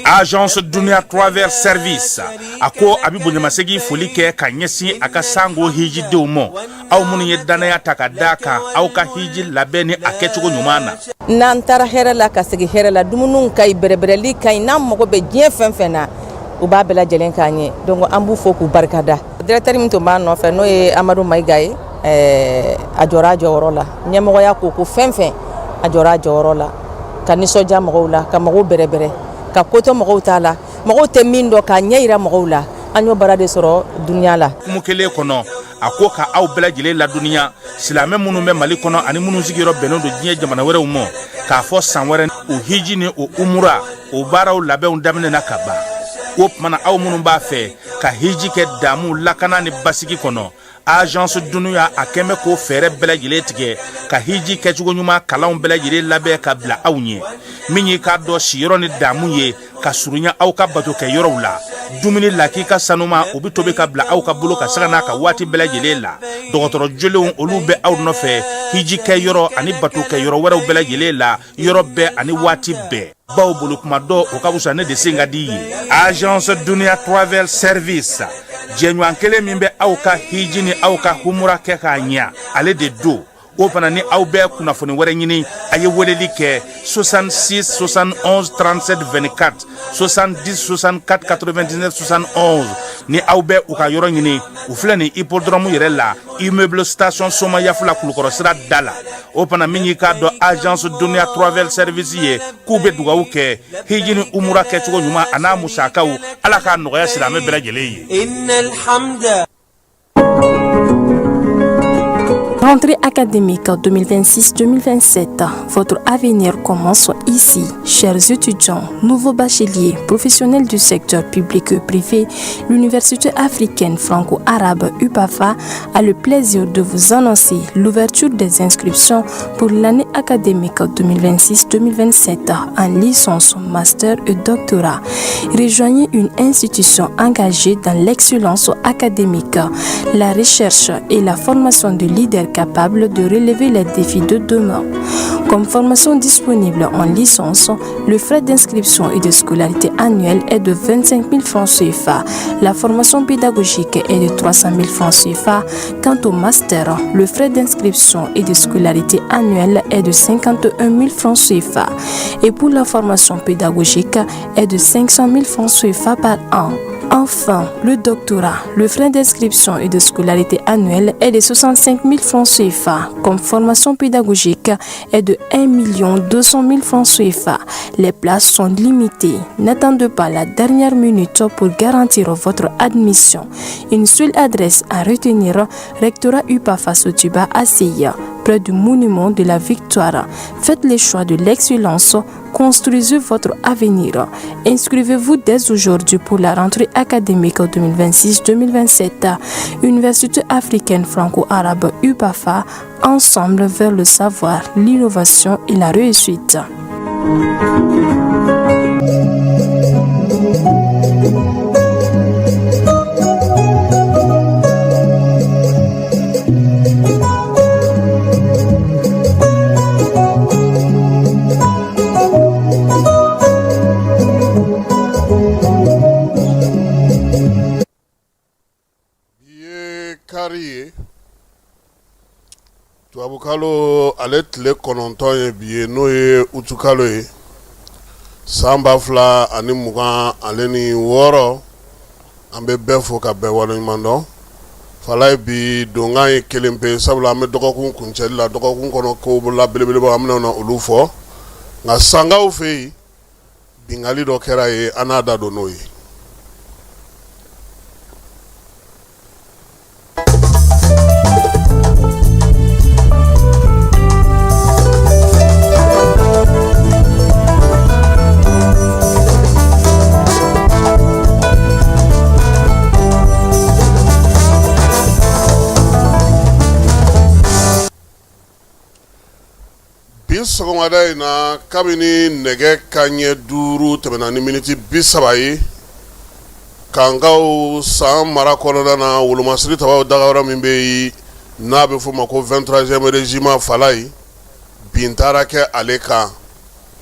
Agence Dunia Travel Service a ko a bɛ bonyamasegin foli kɛ ka ɲɛsin a ka sango hijidenw ma, aw minnu ye dannaya ta ka da kan aw ka hiji labɛn ni a kɛcogo ɲuman na. N'an taara hɛrɛ la ka segin hɛrɛ la, dumuniw ka ɲi, bɛrɛbɛrɛli ka ɲi, n'an mago bɛ diɲɛ fɛn fɛn na, u b'a bɛɛ lajɛlen k'an ye. Donc an b'u fo k'u barikada. Directeur min tun b'an nɔfɛ, n'o ye Amadu Mayiga ye, a jɔra a jɔyɔrɔ la. Ɲɛmɔgɔya ko ko fɛn fɛn, a jɔra a jɔyɔrɔ la ka nisɔndiya mɔgɔw la, ka mɔgɔw bɛrɛbɛrɛ, ka ko to mɔgɔw t'a la, mɔgɔw tɛ min dɔn, k'a ɲɛ yira mɔgɔw la. An y'o baara de sɔrɔ Dunia la. Hukumu kelen kɔnɔ, a ko ka aw bɛɛ lajɛlen ladɔnniya, silamɛ minnu bɛ Mali kɔnɔ ani minnu sigiyɔrɔ bɛnnen don diɲɛ jamana wɛrɛw ma, k'a fɔ san wɛrɛ o hiji ni o umura o baaraw labɛnw daminɛna ka ban. O tuma na, aw minnu b'a fɛ ka hiji kɛ damu, lakana ni basigi kɔnɔ, Agence Dunia a kɛn bɛ k'o fɛɛrɛ bɛɛ lajɛlen tigɛ ka hiji kɛcogo ɲuman kalanw bɛɛ lajɛlen labɛn ka bila aw ɲɛ. Min y'i k'a dɔn siyɔrɔ ni damu ye ka surunya aw ka bato kɛ yɔrɔw la, dumuni lakika sanuma, o bɛ tobi ka bila aw ka bolo ka sanga n'a ka waati bɛɛ lajɛlen la. Dɔgɔtɔrɔ jolenw, olu bɛ aw nɔfɛ hiji kɛ yɔrɔ ani bato kɛ yɔrɔ wɛrɛw bɛɛ lajɛlen la, yɔrɔ bɛɛ ani waati bɛɛ, baw bolo kuma dɔ o ka fisa ne de sen ka di ye. Agence Dunia Travel Service, jɛɲɔgɔn kelen min bɛ aw ka hiji ni aw ka humura kɛ k'a ɲɛ, ale de don. O fana ni aw bɛ kunnafoni wɛrɛ ɲini, a ye weleli kɛ 66 71 37 24, 70 64 99 71. Ni aw bɛ u ka yɔrɔ ɲini, u filɛ nin hippodrome yɛrɛ la, immeuble station Somayafula, Kulukɔrɔ sira da la. O fana, min y'i k'a dɔn Agence Dunia Travel Service ye, k'u bɛ dugawu kɛ hiji ni umura kɛcogo ɲuman a n'a musakaw, Ala k'a nɔgɔya silamɛ bɛɛ lajɛlen ye. Rentrée académique 2026-2027, votre avenir commence ici. Chers étudiants, nouveaux bacheliers, professionnels du secteur public et privé, l'Université africaine franco-arabe UPAFA a le plaisir de vous annoncer l'ouverture des inscriptions pour l'année académique 2026-2027 en licence, master et doctorat. Rejoignez une institution engagée dans l'excellence académique, la recherche et la formation de leaders capables de relever les défis de demain. Comme formation disponible en licence, le frais d'inscription et de scolarité annuelle est de 25 000 francs CFA. La formation pédagogique est de 300 000 francs CFA. Quant au master, le frais d'inscription et de scolarité annuelle est de 51 000 francs CFA. Et pour la formation pédagogique est de 500 000 francs CFA par an. Enfin, le doctorat, le frais d'inscription et de scolarité annuelle est de 65 000 francs CFA. Comme formation pédagogique est de 1 200 000 francs CFA. Les places sont limitées. N'attendez pas la dernière minute pour garantir votre admission. Une seule adresse à retenir, Rectorat UPAFA Sotuba ACI, près du monument de la Victoire. Faites le choix de l'excellence. Construisez votre avenir. Inscrivez-vous dès aujourd'hui pour la rentrée académique 2026-2027. Université africaine franco-arabe UPAFA, ensemble vers le savoir, l'innovation et la réussite. Bi ye kari ye, tubabukalo ale tile 9 ye bi ye, n'o ye utukalo ye, san 2026. An bɛ bɛɛ fo ka bɛɛ waleɲuman dɔn. Falaye, bi donkan ye kelen pe, sabula an bɛ dɔgɔkun kuncɛli la. Dɔgɔkun kɔnɔ ko la belebeleba, an bɛna olu fɔ. Nka Sankaw fɛ yen, binkanni dɔ kɛra yen, an n'a da don n'o ye. Bi sɔgɔmada in na, kabini nɛgɛ kanɲɛ 5 tɛmɛna ni miniti 30 ye, Kankaw san mara kɔnɔna na, wolomasiri tabaw dagayɔrɔ min bɛ yen n'a bɛ f'o ma ko 23e régiment, Falaye, bin taara kɛ ale kan.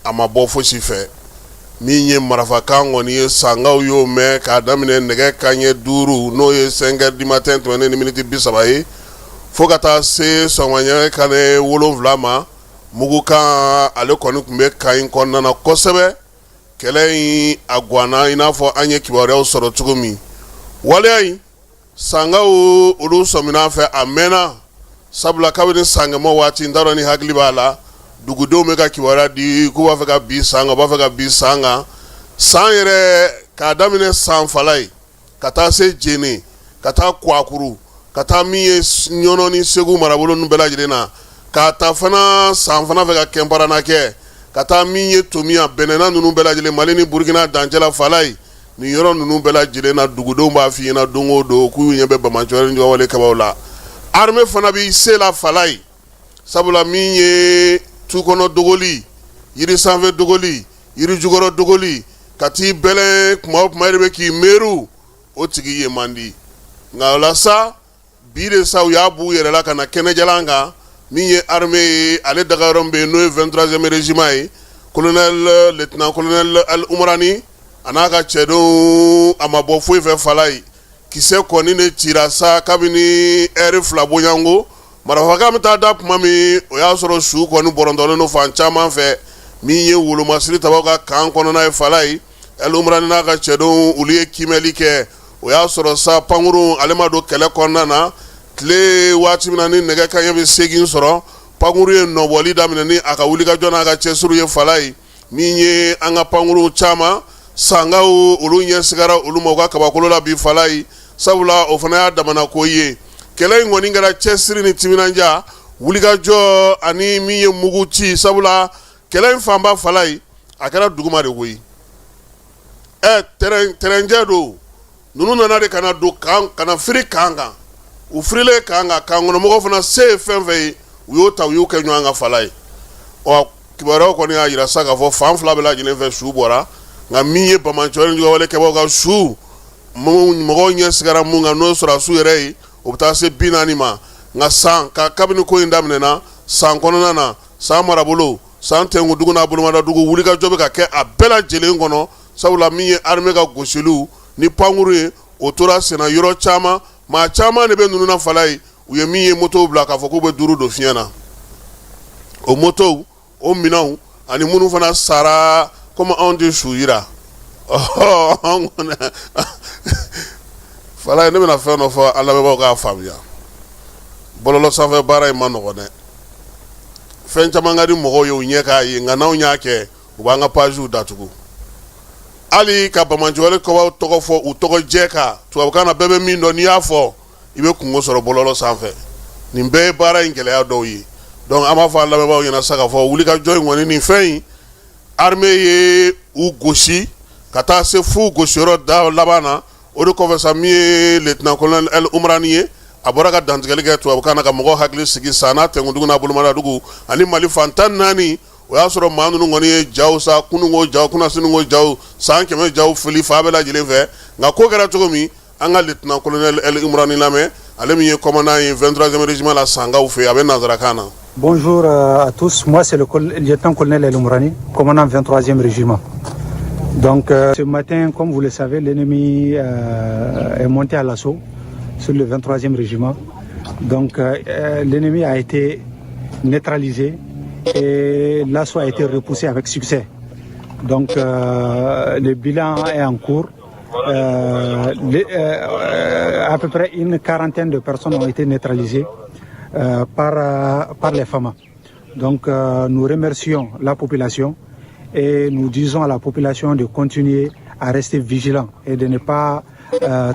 A ma bɔ fosi fɛ. Min ye marifakan kɔni ye, sankaw y'o mɛn k'a daminɛ nɛgɛ kanɲɛ 5, n'o ye 5 heures du matin tɛmɛnen ni miniti 30 ye, fo ka taa se sɔgɔma kanɲɛ 7 ma. Mugukan ale kɔni tun bɛ camp in kɔnɔna na kosɛbɛ. Kɛlɛ in a ganna i n'a fɔ an ye kibaruyaw sɔrɔ cogo min. Waleya in, sankaw olu sɔmina fɛ a mɛnna, sabula kabini sankɛmɔ waati, n t'a dɔn ni hakili b'a la, dugudenw bɛ ka kibaruya di k'u b'a fɛ ka bin san kan, u b'a fɛ ka bin san kan. San yɛrɛ, k'a daminɛ san fala ye ka taa se Jene, ka taa Kuwakuru, ka taa min ye Ɲɔnɔ ni Segu marabolo ninnu bɛɛ lajɛlen na, k'a ta fana san fana fɛ ka Kɛnparana kɛ, ka taa min ye Tomiya, Bɛnɛna ninnu bɛɛ lajɛlen, Mali ni Burukina dancɛ la, fala ye nin yɔrɔ ninnu bɛɛ lajɛlen na, dugudenw b'a f'i ɲɛna don o don k'u ɲɛ bɛ banbaanciwale ni wale kɛbaaw la. Armée fana b'i se la fala ye, sabula min ye tu kɔnɔ dogoli, yiri sanfɛ dogoli, yiri jukɔrɔ dogoli, ka t'i bɛlɛn kuma o kuma e de bɛ k'i meru, o tigi ye man di. Nka o la sa, bi de sa, u y'a b'u yɛrɛ la ka na kɛnɛjalan kan. Min ye armée ye, ale dagayɔrɔ min bɛ yen, n'o ye 23e régiment ye, colonel, lieutenant colonel Al Umrani a n'a ka cɛdenw, a ma bɔ foyi fɛ fala ye. Kisɛ kɔni de cira sa kabini ɛri 2 bonyanko. Marifakan bɛ taa da tuma min, o y'a sɔrɔ su kɔni bɔrɔntɔlen don fan caman fɛ. Min ye wolomasiri tabaw ka camp kɔnɔna ye fala ye, Al Umrani n'a ka cɛdenw, olu ye kiimɛli kɛ. O y'a sɔrɔ sa pankurun ale ma don kɛlɛ kɔnɔna na. Tile waati min na ni nɛgɛ kanɲɛ bɛ 8 sɔrɔ, pankurun ye nɔbɔli daminɛ ni a ka wulikajɔ n'a ka cɛsiri ye fala ye. Min ye an ka pankurun caman, sankaw olu ɲɛ sigara olu ma u ka kabakolo la bi fala ye, sabula o fana y'a damana ko ye. Kɛlɛ in kɔni kɛra cɛsiri ni timinandiya, wulikajɔ ani min ye mugu ci, sabula kɛlɛ in fanba fala ye, a kɛra duguma de koyi. Ɛ terrain don. Ninnu nana de ka na don camp, ka na firi camp kan. U firilen camp kan, camp kɔnɔmɔgɔw fana se ye fɛn fɛn ye, u y'o ta, u y'u kɛ ɲɔgɔn kan fala ye. Ɔ kibaruyaw kɔni y'a jira sa k'a fɔ fan fila bɛɛ lajɛlen fɛ su bɔra. Nka min ye banbaanciwale ni juguwale kɛbaaw ka su, mɔgɔw ɲɛ sigara mun kan, n'o sɔrɔdasiw yɛrɛ ye, o bɛ taa se 40 ma. Nka san ka kabini ko in daminɛna san kɔnɔna na, san marabolo, san tɛnkudugu n'a bolomadadugu, wulikajɔ bɛ ka kɛ a bɛɛ lajɛlen kɔnɔ, sabula min ye armée ka gosiliw ni pankuru ye, o tora senna yɔrɔ caman. Maa caman de bɛ ninnu na fala ye. U ye min ye motow bila k'a fɔ k'u bɛ duuru don fiɲɛ na, o motow, o minɛnw ani minnu fana sara, komi anw tɛ su yira fala ye. Ne bɛna fɛn dɔ fɔ an lamɛnbaaw k'a faamuya. Bɔlɔlɔ sanfɛ baara in ma nɔgɔn dɛ. Fɛn caman ka di mɔgɔw ye u ɲɛ k'a ye, nka n'anw y'a kɛ, u b'an ka pagew datugu. Hali ka banbaanciwale kɛbaaw tɔgɔ fɔ u tɔgɔ jɛ kan tubabukan na, bɛɛ bɛ min dɔn, n'i y'a fɔ, i bɛ kungo sɔrɔ bɔlɔlɔ sanfɛ. Nin bɛɛ ye baara in gɛlɛya dɔw ye. Donc an b'a fɔ an lamɛnbaaw ɲɛna sa k'a fɔ wulikajɔ in kɔni, nin fɛn in, armée ye u gosi ka taa se f'u gosiyɔrɔ da laban na. O de kɔfɛ sa, min ye lieutenant colonel El Umrani ye, a bɔra ka dantigɛli kɛ tubabukan na ka mɔgɔw hakili sigi san n'a tɛnkudugu n'a bolomadadugu ani Mali fan 14. O y'a sɔrɔ maa ninnu kɔni ye jaw sa, kununko jaw, kunasinin jaw, san 100 jaw fili fan bɛɛ lajɛlen fɛ. Nka ko kɛra cogo min, an ka lieutenant colonel El Umrani lamɛn, ale min ye commandant ye 23e régiment la Sankaw fɛ, a bɛ nanzarakan na. Bonjour à tous, moi c'est le lieutenant-colonel El Umrani, commandant 23e régiment. Donc ce matin, comme vous le savez, l'ennemi est monté à l'assaut sur le 23e régiment. Donc l'ennemi a été neutralisé et l'assaut a été repoussé avec succès. Donc le bilan est en cours. À peu près une quarantaine de personnes ont été neutralisées par les FAMA. Donc nous remercions la population et nous disons à la population de continuer à rester vigilant et de ne pas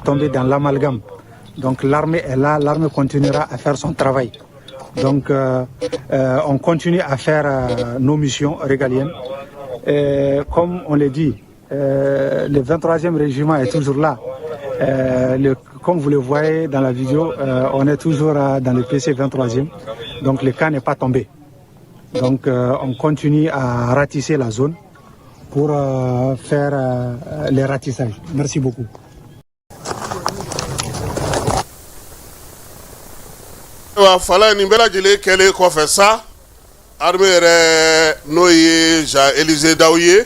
tomber dans l'amalgame. Donc l'armée est là, l'armée continuera à faire son travail. Donc on continue à faire nos missions régaliennes. Et comme on l'a dit, le 23e régiment est toujours là. Comme vous le voyez dans la vidéo, on est toujours dans le PC 23e. Donc le camp n'est pas tombé. Donc on continue à ratisser la zone pour faire les ratissages. Merci beaucoup. Ayiwa fala, nin bɛɛ lajɛlen kɛlen kɔfɛ sa, armée yɛrɛ, n'o ye Jean Élisée Dao ye,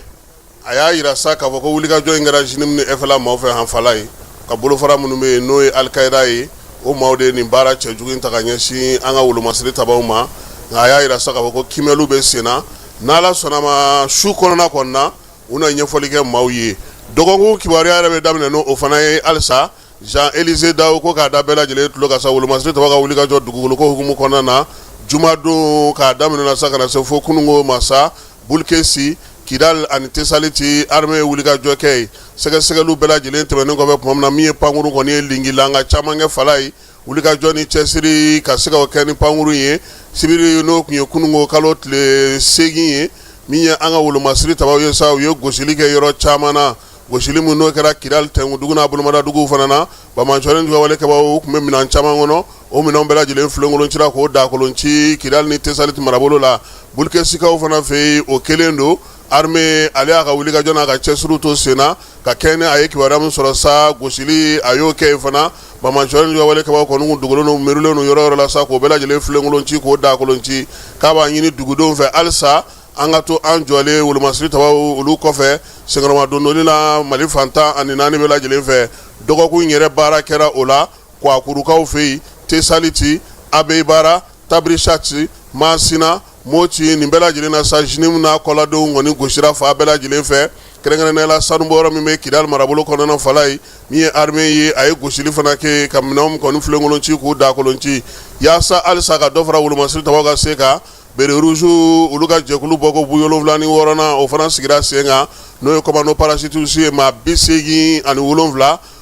A y'a jira sa k'a fɔ ko wulikajɔ in kɛra JNIM ni FLA maaw fɛ han Falaye ka bolofara minnu bɛ yen n'o ye Al-Qaïda ye, o maaw de ye nin baara cɛjugu in ta ka ɲɛsin an ka wolomasiri tabaw ma. Nka a y'a jira sa k'a fɔ ko kiimɛliw bɛ sen na, n'Ala sɔnna ma, su kɔnɔna kɔni na, u na ɲɛfɔli kɛ maaw ye. Dɔgɔkun kibaruya yɛrɛ bɛ daminɛ n'o fana ye halisa. Jean Élisée Dao ko k'a da bɛɛ lajɛlen tulo kan sa, wolomasiri tabaw ka wulikajɔ dugukolo ko hukumu kɔnɔna na, jumadon k'a daminɛ na sa ka na se fo kununko ma sa, Bulukesi, Kidal ani Tesaliti, armée ye wulikajɔ kɛ yen. Sɛgɛsɛgɛliw bɛɛ lajɛlen tɛmɛnen kɔfɛ tuma min na, min ye pankurun kɔni ye lingilanga caman kɛ Falaye, wulikajɔ ni cɛsiri ka se ka kɛ ni pankurun ye sibiri, n'o tun ye kununko kalo tile 8 ye. Min ye an ka wolomasiri tabaw ye sa, u ye gosili kɛ yɔrɔ caman na. Gosili min n'o kɛra Kidal Tɛnkudugu n'a bolomadaduguw fana na, banbaanci ni juguyawale kɛbaaw tun bɛ minɛn caman kɔnɔ, o minɛnw bɛɛ lajɛlen filenkolon cira k'o dakolon ci Kidal ni Tesaliti marabolo la. Bulukesikaw fana fɛ yen, o kelen don. Armée ale y'a ka wulikajɔ n'a ka cɛsiriw to sen na ka kɛɲɛ ni a ye kibaruya min sɔrɔ sa, gosili a y'o kɛ yen fana. Banbaanci ni juguyawale kɛbaaw kɔni dogolen don, mɛrulen don yɔrɔ yɔrɔ la sa, k'o bɛɛ lajɛlen filenkolon ci k'o dakolon ci. K'a b'a ɲini dugudenw fɛ halisa, an ka to an jɔlen wolomasiri tabaw olu kɔfɛ senkɔrɔma dondoli la Mali fan 14 bɛɛ lajɛlen fɛ. Dɔgɔkun yɛrɛ baara kɛra o la Kwakurukaw fɛ yen, Tesaliti, Abeyibara, Tabirisati, Masina, Moti, nin bɛɛ lajɛlen na sa, JNIM n'a kɔladenw kɔni gosira fan bɛɛ lajɛlen fɛ, kɛrɛnkɛrɛnnenya la sanubɔyɔrɔ min bɛ Kidali marabolo kɔnɔna Falaye. Min ye armée ye, a ye gosili fana kɛ ka minɛnw kɔni filenkolon ci k'u dakolon ci, yaasa halisa ka dɔ fara wolomasiri tabaw ka se kan. Béret rouge olu ka jɛkulu bɔ ko 76nan, o fana sigira sen kan, n'o ye commando parachutiste ye, maa 87,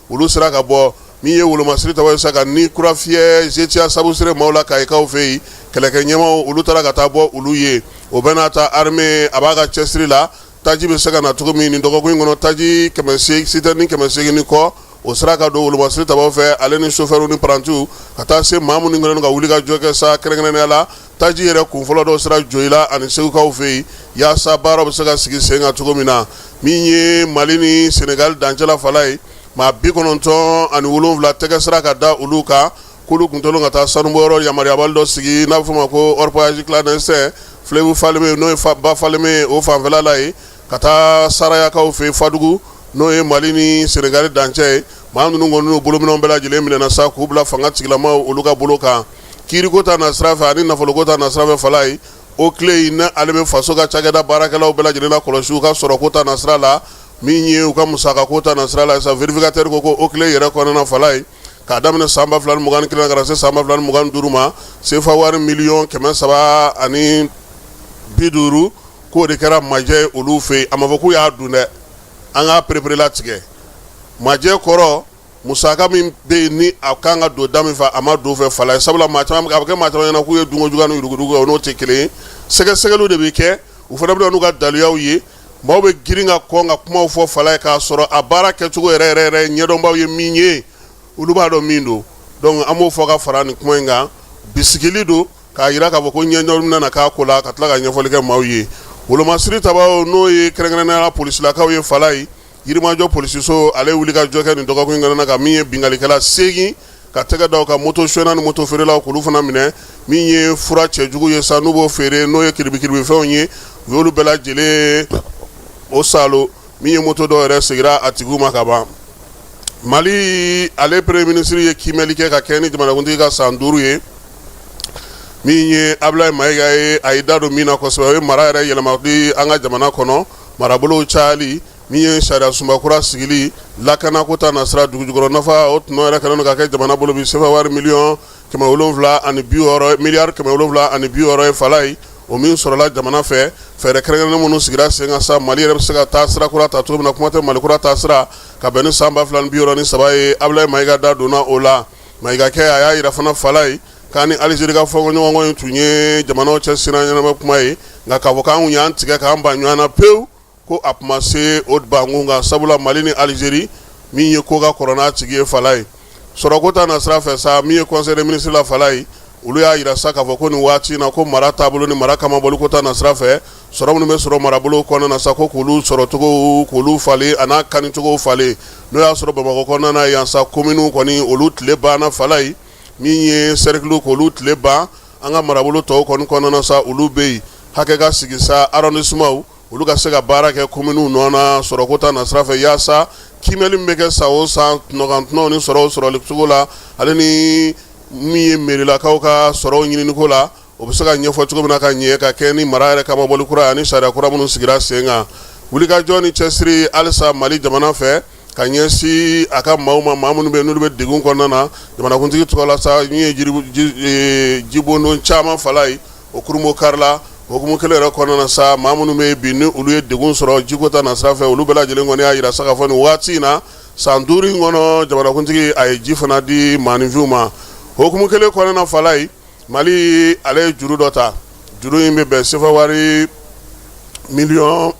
olu sera ka bɔ. Min ye wolomasiri tabaw ye sa, ka ni kura fiyɛ Zetia Sabusire maaw la Kayikaw fɛ yen, kɛlɛkɛ ɲɛmaw olu taara ka taa bɔ olu ye. O bɛɛ n'a ta, armée a b'a ka cɛsiri la, taji bɛ se ka na cogo min nin dɔgɔkun in kɔnɔ, taji 800, citerne 800 ni kɔ, o sera ka don wolomasiri tabaw fɛ, ale ni sofɛriw ni parantiw, ka taa se maa minnu kɛlen ka wuli ka jɔ kɛ sa. Kɛrɛnkɛrɛnnenya la, taji yɛrɛ kunfɔlɔ dɔw sera Joyila ani Segukaw fɛ yen, yaasa baaraw bɛ se ka sigi sen kan cogo min na. Min ye Mali ni Senegali dancɛla Falaye, maa 97 tɛgɛ sera ka da olu kan, k'olu tun tɔlen ka taa sanubɔyɔrɔ yamaruyabali dɔ sigi, n'a bɛ f'o ma ko orpaillage clandestin, fleuve Falémé, n'o ye ba Falémé, o fanfɛla la yen, ka taa Sarayakaw fɛ Fadugu, n'o ye Mali ni Senegali dancɛ ye. Maa ninnu kɔni n'u bolominɛnw bɛɛ lajɛlen minɛna sa k'u bila fanga tigilamaw olu ka bolo kan. Kiiriko ta na sira fɛ ani nafoloko ta na sira fɛ Falaye, OCLEI ni ale bɛ faso ka cakɛda baarakɛlaw bɛɛ lajɛlen na kɔlɔsi u ka sɔrɔko ta na sira la, min ye u ka musakako ta na sira la sa, vérificateur ko ko OCLEI yɛrɛ kɔnɔna Falaye, k'a daminɛ san 2021 ka na se san 2025 ma, sefa wari miliyɔn 350, k'o de kɛra majɛ ye olu fɛ yen. A ma fɔ k'u y'a dun dɛ, an k'a pereperelatigɛ. Majɛ kɔrɔ, musaka min bɛ yen ni a kan ka don da min fɛ, a ma don fɛ Falaye. Sabula maa caman, a bɛ kɛ maa caman ɲɛna k'u ye dunko juguya ni yuruguyurugu kɛ, o n'o tɛ kelen ye. Sɛgɛsɛgɛliw de bɛ kɛ, u fana bɛ na n'u ka daluyaw ye. Maaw bɛ girin ka kɔn ka kumaw fɔ Falaye, k'a sɔrɔ a baara kɛcogo yɛrɛ yɛrɛ yɛrɛ, ɲɛdɔnbaw ye min ye, olu b'a dɔn min don. Donc an b'o fɔ ka fara nin kuma in kan. Bisigili don k'a jira k'a fɔ ko ɲɛdɔn nana k'a ko la, ka tila ka ɲɛfɔli kɛ maaw ye. Wolomasiri tabaw, n'o ye kɛrɛnkɛrɛnnenya la polisilakaw ye Falaye, Yirimajɔ polisiso ale wuli ka jɔ kɛ nin dɔgɔkun in kɔnɔna ka min ye binkalikɛla 8 ka tɛgɛ da ka moto sonyɛna ni moto feerelaw k'olu fana minɛ. Min ye fura cɛjugu ye sa, n'u b'o feere, n'o ye kiribikiribifɛnw ye, u y'olu bɛɛ lajɛlen o salo. Min ye moto dɔw yɛrɛ seginna a tigiw ma ka ban. Mali ale premier ministre ye kiimɛli kɛ ka kɛ ni jamanakuntigi ka san 5 ye. Min ye Abulayi Mayiga ye, a y'i da don min na kosɛbɛ, o ye mara yɛrɛ yɛlɛmali an ka jamana kɔnɔ, marabolow cayali, min ye sariya sunba kura sigili, lakanako ta nasira, dugujukɔrɔ nafa o tɔnɔ yɛrɛ kɛlen don ka kɛ jamana bolo bi sefa wari miliyɔn 760, miliyari 760 ye Falaye, o min sɔrɔla jamana fɛ. Fɛɛrɛ kɛrɛnkɛrɛnnen minnu sigira sen kan sa, Mali yɛrɛ bɛ se ka taa sira kura ta cogo min na, kuma tɛ Mali kura ta sira ka bɛn ni san 2063 ye, Abulayi Mayiga da donna o la. Mayiga kɛ a y'a jira fana Falaye k'an ni Alizeri ka fɔɲɔgɔnkɔ in tun ye jamanaw cɛ sira ɲɛnama kuma ye, nka k'a fɔ k'an y'an tigɛ k'an ban ɲɔgɔn na pewu, ko a kuma se o bankun kan, sabula Mali ni Alizeri, min ye ko ka kɔrɔ n'a tigi ye Falaye. Sɔrɔko ta na sira fɛ sa, min ye conseil des ministres la Falaye, olu y'a jira sa k'a fɔ ko nin waati in na, ko mara taabolo ni mara kamabɔliko ta na sira fɛ, sɔrɔ minnu bɛ sɔrɔ marabolo kɔnɔna na sa, ko k'olu sɔrɔcogo k'olu falen a n'a kanicogo falen. N'o y'a sɔrɔ Bamakɔ kɔnɔna na yan sa, kominiw kɔni olu tile banna Falaye, min ye cercle k'olu tile ban. An ka marabolo tɔw kɔni kɔnɔna sa, olu bɛ yen, hakɛ ka sigi sa, arrondissement. olu ka se ka baara kɛ kominiw nɔ na sɔrɔko ta nasira fɛ, yaasa kiimɛli min bɛ kɛ san o san tɔnɔkan ni sɔrɔw sɔrɔli cogo la, ale ni min ye merilakaw ka sɔrɔw ɲininiko la, o bɛ se ka ɲɛfɔ cogo min na ka ɲɛ ka kɛ ni mara yɛrɛ kamabɔli kura ani sariya kura minnu sigira sen kan. Wulikajɔ ni cɛsiri halisa Mali jamana fɛ ka ɲɛsin a ka maaw ma, maa minnu bɛ n'olu bɛ degun kɔnɔna na. Jamanakuntigi tɔgɔ la sa, min ye jibondon caman fala ye, o kurunbon karila. Hukumu kelen yɛrɛ kɔnɔna na sa, maa minnu bɛ bi ni olu ye degun sɔrɔ jiko ta nasira fɛ, olu bɛɛ lajɛlen kɔni y'a jira sa k'a fɔ nin waati in na, san 5 in kɔnɔ, jamanakuntigi a ye ji fana di maaninfinw ma. Hukumu kelen kɔnɔna na fala ye, Mali ale ye juru dɔ ta. Juru in bɛ bɛn sefa wari miliyɔn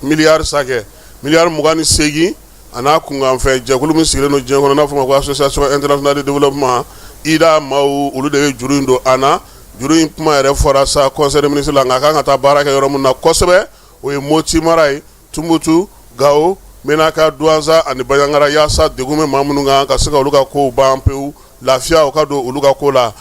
miliyari sakɛ miliyari 28 a n'a kunkanfɛn. Jɛkulu min sigilen don diɲɛ kɔnɔ n'a fɔ ma ko Association internationale de développement, IDA maaw, olu de ye juru in don an na. Juru in kuma yɛrɛ fɔra sa conseil des ministres la, nka a kan ka taa baara kɛ yɔrɔ min na kosɛbɛ, o ye Moti mara ye, Tumutu, Gawo, Menaka, Duwanza ani Banjagara, yaasa degun bɛ maa minnu kan, ka se ka olu ka kow ban pewu, lafiya o ka don olu ka ko la.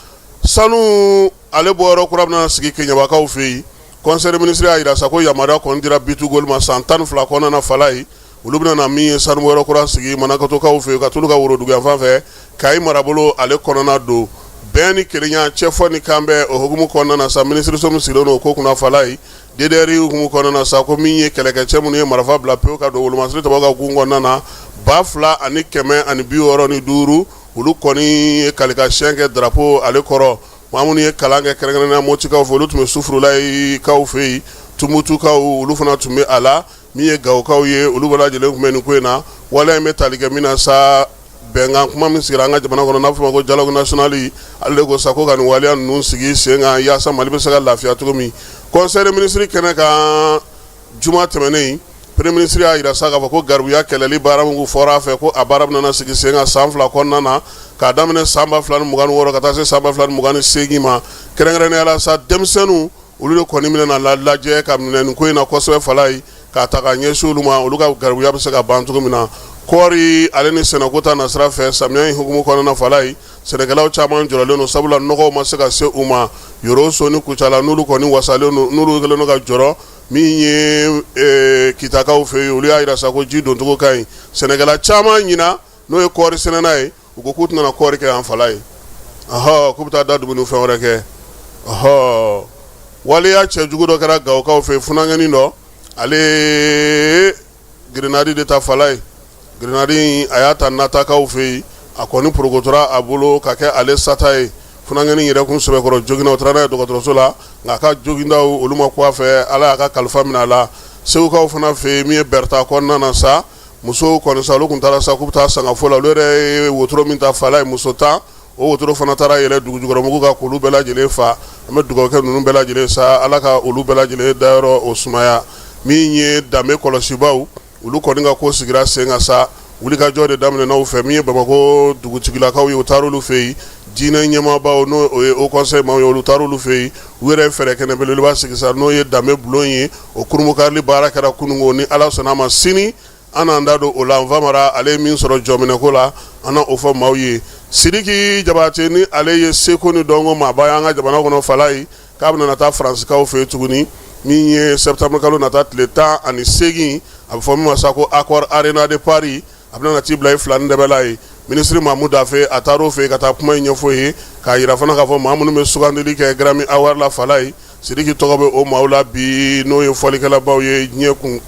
Sanu ale bɔyɔrɔ kura bɛna sigi Keɲebakaw fɛ yen. Conseil des ministres y'a jira sa ko yamaruya kɔni dira B2Gold ma san 12 kɔnɔna na fala ye, olu bɛna na min ye sanubɔyɔrɔ kura sigi Manakatokaw fɛ yen, ka t'olu ka woroduguyanfan fɛ, Kayi marabolo ale kɔnɔna don. Bɛn ni kelenya, cɛfɔ ni kanbɛn, o hukumu kɔnɔna na sa, minisiriso min sigilen don o ko kunna fala ye, DDR hukumu kɔnɔna na sa, ko min ye kɛlɛkɛcɛ minnu ye marifa bila pewu ka don wolomasiri tabaw ka gun kɔnɔna na, 2165, olu kɔni ye kalikasiyɛn kɛ drapeau ale kɔrɔ. Maa minnu ye kalan kɛ kɛrɛnkɛrɛnnenya Motikaw fɛ, olu tun bɛ Sufurulayi kaw fɛ yen, Tumutukaw olu fana tun bɛ a la, min ye Gawokaw ye, olu bɛɛ lajɛlen tun bɛ nin ko in na. Waleya in bɛ tali kɛ min na sa, bɛnkan kuma min sigira an ka jamana kɔnɔ n'a fɔ ma ko dialogue national, ale de ko sa ko ka nin waleya ninnu sigi sen kan yaasa Mali bɛ se ka lafiya cogo min. Conseil des ministres kɛnɛ kan juma tɛmɛnen, premier ministre y'a jira sa k'a fɔ ko garibuya kɛlɛli baara min fɔra a fɛ, ko a baara bɛna sigi sen kan san 2 kɔnɔna na, k'a daminɛ san 2026 ka taa se san 2028 ma. Kɛrɛnkɛrɛnnenya la sa, denmisɛnninw, olu de kɔni bɛna lajɛ ka minɛ nin ko in na kosɛbɛ fala ye, k'a ta ka ɲɛsin olu ma, olu ka garibuya bɛ se ka ban cogo min na. Kɔɔri ale ni sɛnɛko ta nasira fɛ, samiya in hukumu kɔnɔna fala ye, sɛnɛkɛlaw caman jɔrɔlen don, sabula nɔgɔw ma se ka se u ma Yoroso ni Kucala, n'olu kɔni wasalen don, n'olu kɛlen don ka jɔrɔ. Min ye Kitakaw fɛ yen, olu y'a jira sa ko ji doncogo ka ɲi. Sɛnɛkɛla caman ɲina, n'o ye kɔɔri sɛnɛna ye, u ko k'u tɛna kɔɔri kɛ yan fala ye, ɔhɔ, k'u bɛ taa da dumuni fɛn wɛrɛ kɛ. Ɔhɔ, waleya cɛjugu dɔ kɛra Gawokaw fɛ, funankɛnin dɔ, ale grenade de ta fala ye. Grenade a y'a ta Natakaw fɛ yen, a kɔni porokotora a bolo ka kɛ ale sata ye. Funankɛnin yɛrɛ kun sɛbɛkɔrɔ joginna, o taara n'a ye dɔgɔtɔrɔso la, nka a ka jogindaw olu ma kun a fɛ, Ala y'a ka kalifa minɛ a la. Segukaw fana fɛ yen, min ye Bɛrɛta kɔnɔna na sa, musow kɔni sa, olu tun taara sa k'u bɛ taa sangafo la. Olu yɛrɛ ye wotoro min ta fala ye, muso 10, o wotoro fana taara yɛlɛ dugujukɔrɔmugu kan k'olu bɛɛ lajɛlen fa. An bɛ dugawu kɛ ninnu bɛɛ lajɛlen sa, Ala ka olu bɛɛ lajɛlen dayɔrɔ o sumaya. Min ye danbe kɔlɔsibaw, olu kɔni ka ko sigira sen kan sa, wulikajɔ de daminɛna u fɛ. Min ye Bamakɔ dugutigilakaw ye, u taara olu fɛ yen. Diinɛ ɲɛmaabaw, n'o ye haut conseil maaw ye, olu taara olu fɛ yen. U yɛrɛ ye fɛɛrɛ kɛnɛ belebeleba sigi sa, n'o ye danbe bulon ye. O kurunbonkarili baara kɛra kununko. Ni Ala sɔnna a ma, sini an n'an da don o la. Nfamara ale ye min sɔrɔ jɔminɛko la, an na o fɔ maaw ye. Sidiki Jabate, ni ale ye seko ni dɔnko maaba ye an ka jamana kɔnɔ fala ye, k'a bɛna taa Faransikaw fɛ yen tuguni, min ye septembre kalo nata tile 18, a bɛ fɔ min ma sa ko Accor Arena de Paris, a bɛna t'i bila i fila ni dɛbɛla ye. Minisiri Mamu Dafe, a taar'o fɛ yen ka taa kuma in ɲɛfɔ ye, k'a jira fana k'a fɔ maa minnu bɛ sugandili kɛ Grammy Award la fala ye, Sidiki tɔgɔ bɛ o maaw la bi, n'o ye fɔlikɛlabaw ye diɲɛ kun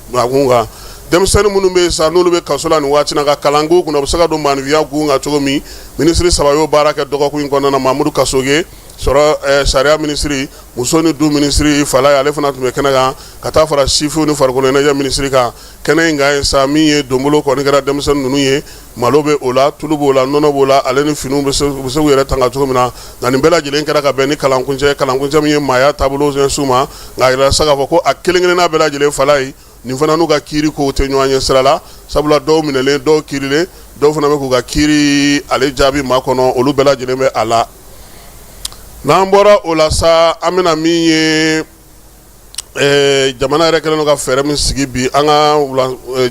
kan. Denmisɛnnin minnu bɛ yen sa, n'olu bɛ kaso la nin waati na, ka kalan k'u kunna, u bɛ se ka don maaninfinya gun kan cogo min, minisiri saba y'o baara kɛ dɔgɔkun in kɔnɔna na. Mamudu Kasoge sɔrɔ, sariya minisiri, muso ni du minisiri fala ye, ale fana tun bɛ kɛnɛ kan, ka taa fara sifinw ni farikolo ɲɛnajɛ minisiri kan. Kɛnɛ in kan ye sa, min ye donbolo kɔni kɛra denmisɛnnin ninnu ye, malo bɛ o la, tulu b'o la, nɔnɔ b'o la, ale ni finiw, bɛ se k'u yɛrɛ tanga cogo min na. Nka nin bɛɛ lajɛlen kɛra ka bɛn ni kalankuncɛ min ye maaya taabolo ɲɛsin ma. Nka a yirala sa k'a fɔ ko a kelen kelenna bɛɛ lajɛlen fala ye, nin fana n'u ka kiiri kow tɛ ɲɔgɔn ɲɛ sira la, sabula dɔw minɛlen, dɔw kiirilen, dɔw fana bɛ k'u ka kiiri ale jaabi makɔnɔ, olu bɛɛ lajɛlen bɛ a la. N'an bɔra o la sa, an bɛna min ye, jamana yɛrɛ kɛlen don ka fɛɛrɛ min sigi bi an ka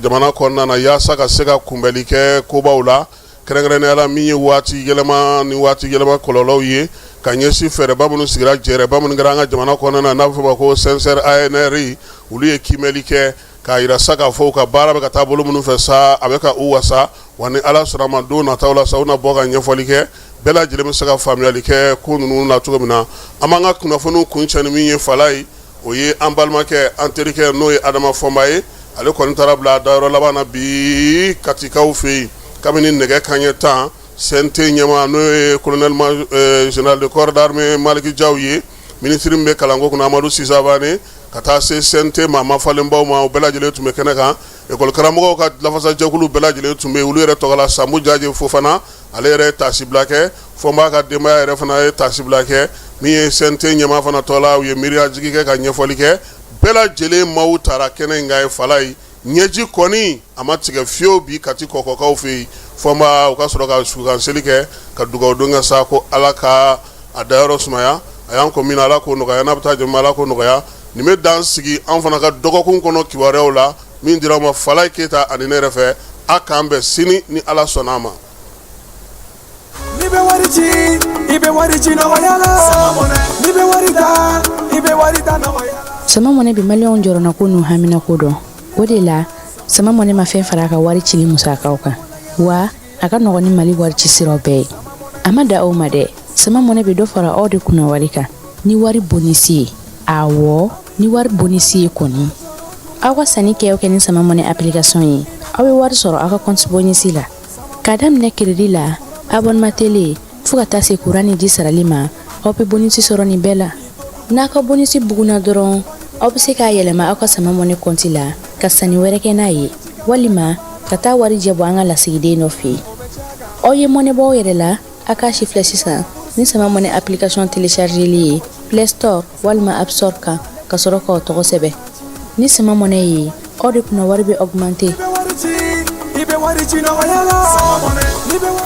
jamana kɔnɔna na yaasa ka se ka kunbɛli kɛ kobaw la, kɛrɛnkɛrɛnnenya la min ye waati yɛlɛma ni waati yɛlɛma kɔlɔlɔw ye. Ka ɲɛsin fɛɛrɛba minnu sigira, jɛrɛba minnu kɛra an ka jamana kɔnɔna na, n'a bɛ fɔ ma ko CNSR, ANR, olu ye kiimɛli kɛ k'a jira sa k'a fɔ u ka baara bɛ ka taa bolo minnu fɛ sa, a bɛ ka u wasa. Wa ni Ala sɔnna ma, don nataw la sa, u na bɔ ka ɲɛfɔli kɛ, bɛɛ lajɛlen bɛ se ka faamuyali kɛ ko ninnu na cogo min na. An b'an ka kunnafoniw kuncɛ ni min ye, Falaye, o ye an balimakɛ, an terikɛ, n'o ye Adama Fɔnba ye. Ale kɔni taara bila a dayɔrɔ laban na bi Katikaw fɛ yen kabini nɛgɛ kanɲɛ 10. CNT ɲɛmaa, n'o ye colonel général de corps d'armée Maliki Jaw ye, minisiri min bɛ kalanko kunna, Amadu Sisabane, ka taa se CNT maa mafalenbaw ma, u bɛɛ lajɛlen tun bɛ kɛnɛ kan. Ekɔli karamɔgɔw ka lafasajɛkulu bɛɛ lajɛlen tun bɛ yen. Olu yɛrɛ tɔgɔ la, Sanbu Jaje Fofana, ale yɛrɛ ye taasibila kɛ. Fɔnba ka denbaya yɛrɛ fana ye taasibila kɛ. Min ye CNT ɲɛmaa fana tɔ la, u ye miiriyajigi kɛ ka ɲɛfɔli kɛ. Bɛɛ lajɛlen maaw taara kɛnɛ in kan ye. Falaye, ɲɛji kɔni a ma tigɛ fiyewu bi Kati kɔkɔkaw fɛ yen. Fɔnba, u ka sɔrɔ ka sukanseli kɛ ka dugawu don kɛ sa ko Ala ka a dayɔrɔ sumaya. A y'an ko min na, Ala k'o nɔgɔya. N'a bɛ taa jama, Ala k'o nɔgɔya. Nin bɛ dan sigi an fana ka dɔgɔkun kɔnɔ kibaruyaw la min dira ma Falaye Keyita ani ne yɛrɛ fɛ. A k'an bɛn sini ni Ala sɔnna a ma. N'i bɛ wari ci, i bɛ wari ci nɔgɔya la. N'i bɛ wari ta, i bɛ wari ta nɔgɔya la. Sama Mɔnɛ bɛ Maliyɛnw jɔrɔnako n'u haminako dɔn. O de la, Sama Mɔnɛ ma fɛn fara a ka wari cili musakaw kan, wa a ka nɔgɔn ni Mali wari ci siraw bɛɛ ye. A ma da aw ma dɛ, Sama Mɔnɛ bɛ dɔ fara aw de kunna wari kan ni wari bonisi ye. Awɔ, ni wari bonisi ye kɔni, aw ka sanni kɛ o kɛ ni Sama Mɔnɛ application ye, aw bɛ wari sɔrɔ aw ka compte bonisi la. K'a daminɛ crédit la, abonnement télé, fo ka taa se kuran ni ji sarali ma, aw bɛ bonisi sɔrɔ nin bɛɛ la. N'a ka bonisi bugunna dɔrɔn, aw bɛ se k'a yɛlɛma aw ka Sama Mɔnɛ compte la ka sanni wɛrɛ kɛ n'a ye, walima ka taa wari jɛ bɔ an ka lasigiden dɔ fɛ yen. Aw ye mɔnɛ bɔ aw yɛrɛ la. A k'a si filɛ sisan ni Sama Mɔnɛ application téléchargeli ye Play Store walima App Store kan, ka sɔrɔ k'aw tɔgɔ sɛbɛn. Ni Sama Mɔnɛ ye, aw de kunna wari bɛ augmenter. I bɛ wari ci, i bɛ wari ci nɔgɔya la. N'i bɛ wari